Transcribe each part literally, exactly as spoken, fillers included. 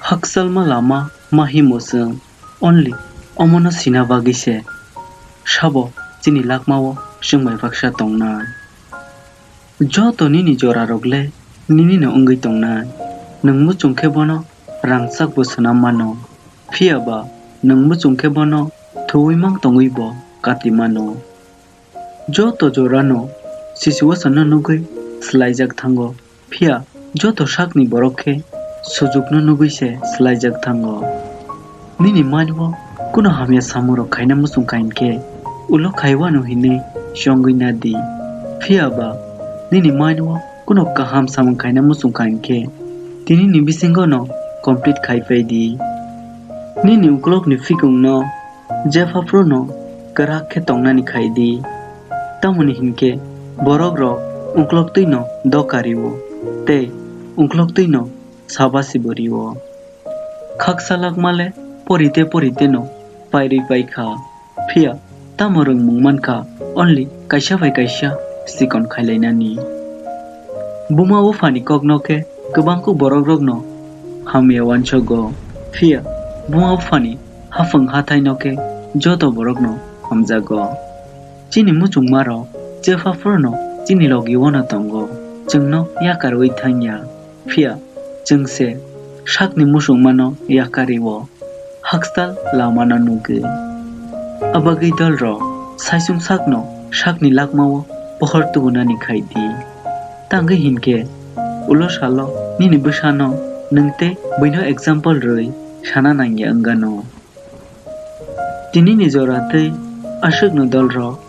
Hakchalma lama ma himo chwng, only omono sina bagwi se. Sabo chini lakmao chwng bai baksa tongnai. Joto nini jorarok le ninino wngwi tongnai. Nwng muchung khe bono rangchak bo swnam mano. Phiya ba nwng muchung khe bono thuwi mang tongwi bo kati mano. Joto jorano situation no nugwi swlaijak thango, phiya joto sakni borok khe sujukno nugwi se swlaijak thango. Nini mind o kuno hamya samung rok khaina muchung kha hinkhe ulo khaiwano hinwi chongwi nadi. Phiya ba nini mind o kuno kaham samung khaina muchung kha hinkhe tini ni bisingo no complete khai pai di. Nini uklok ni fikung no jepha phuru no kwrak khe tongnani khai di. Tamoni hinkhe borok rok uklok twi no doka rio tei uklok twi no sabasi bo rio. Khaksa lakma le porite porite no pairwi paikha, phiya tamo rwngmung mankha only kaisa bai kaisa sikon khailainani. Buma buphani kokno khe kwbangkuk borokrokno hamya uansogo, phiya buma buphani haphang hathaino khe joto borokno hamjago. Chini muchungmarok jepha phuru no chini logi uano tongo, chwngno yakarwi thangya. Phiya chwng se sakni muchungmano yakario, hakchal lamano nugwi. Abagwi dolrok saichung sakno sakni lakmao pohor tubunani khai di. Tangwi hinkhe ulo salo nini bwsano nwng tei buino example rwi sana nangya wngano. Tinini jora tei aswkno dolrok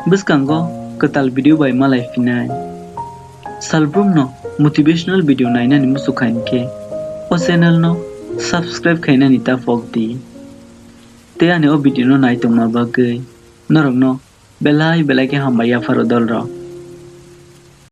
bwskango kwtal video bai malai phinai. Salbrumno motivational video nainani muchukha hinkhe o channel no subscribe khainani ta pok di. Tei ani o video no naitongma bagwi norokno belai belai khe hambai yapharo dolrok.